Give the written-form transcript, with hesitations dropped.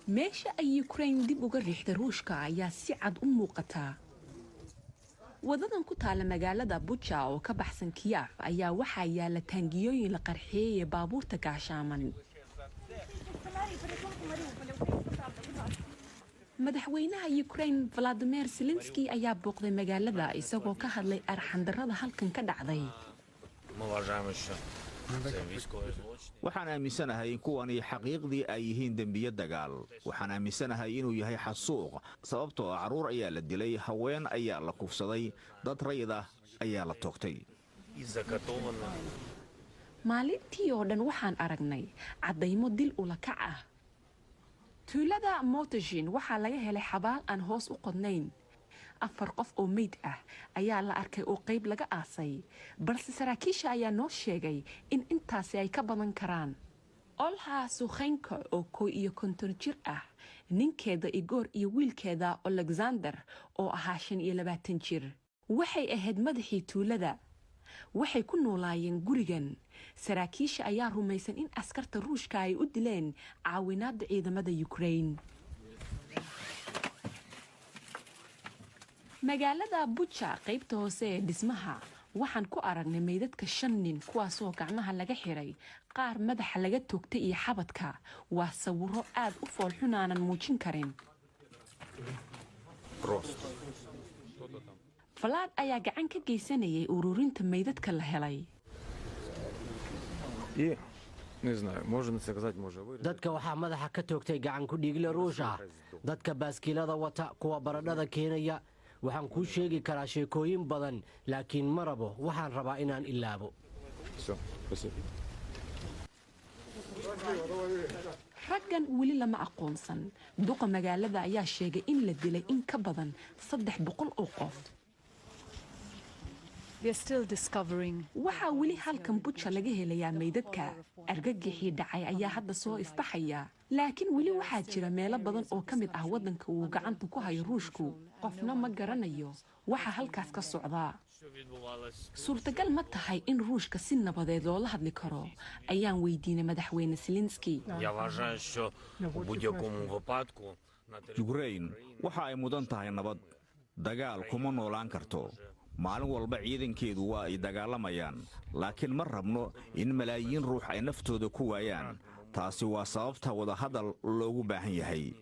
Meesha ay Ukrain dib uga riixday Ruushka ayaa si cad u muuqataa. Wadadan ku taala magaalada Buja oo ka baxsan Kiyaf ayaa waxaa yaala taangiyooyin la qarxiyey ee baabuurta gaashaaman. Madaxweynaha Ukrain Valadimir Zelenski ayaa booqday magaalada, isagoo ka hadlay arxandarrada halkan ka dhacday. Waxaan aaminsanahay in kuwani xaqiiqdii ay yihiin dembiyo dagaal. Waxaan aaminsanahay inuu yahay xasuuq, sababtoo ah carruur ayaa la dilay, haween ayaa la kufsaday, dad rayid ah ayaa la toogtay. Maalintii oo dhan waxaan aragnay caddaymo dil ulakac ah. Tuulada Motashin waxaa laga helay xabaal aan hoos u qodnayn. 4 qof oo meyd ah ayaa la arkay oo qayb laga aasay, balse saraakiisha ayaa noo sheegay in intaasi ay ka badan karaan. Olha Sukhenko oo 51 jir ah, ninkeeda Igor iyo wiilkeeda Alexander oo ahaa 25 jir, waxay ahayd madaxii tuulada. Waxay ku noolaayeen gurigan. Saraakiisha ayaa rumaysan in askarta Ruushka ay u dileen caawinaadda ciidamada Ukrain. Magaalada Buja, qaybta hoose ee dhismaha, waxaan ku aragnay meydadka 5 nin, kuwaasoo gacmaha laga xiray, qaar madaxa laga toogtay iyo xabadka. Waa sawiro aad u foolxun aanan muujin karin. Falaad ayaa gacan ka geysanayay ururinta meydadka la helay. Dadka waxaa madaxa ka toogtay gacan ku dhiigle Ruush ah, dadka baaskiilada wata, kuwa baradhada keenaya. Waxaan kuu sheegi karaa sheekooyin badan, laakiin ma rabo. Waxaan rabaa inaan ilaabo. Raggan weli lama aqoonsan. Duqa magaalada ayaa sheegay in la dilay in ka badan 300 oo qof. Waxaa weli halkan Buja laga helayaa meydadka. Argagixii dhacay ayaa hadda soo ifbaxaya, laakiin weli waxaa jira meelo badan oo ka mid ah waddanka uu gacanta ku hayo Ruushku. Qofna ma garanayo waxa halkaas ka socdaa. Suurtagal ma tahay in Ruushka si nabadeed loola hadli karo, ayaan weydiinay madaxweyne Zelenski. Yukrain waxa ay mudan tahay nabad, dagaal kuma noolaan karto. Maalin walba ciidankeedu waa ay dagaalamayaan, laakiin ma rabno in malaayiin ruux ay naftooda ku waayaan. Taasi waa sababta wadahadal loogu baahan yahay.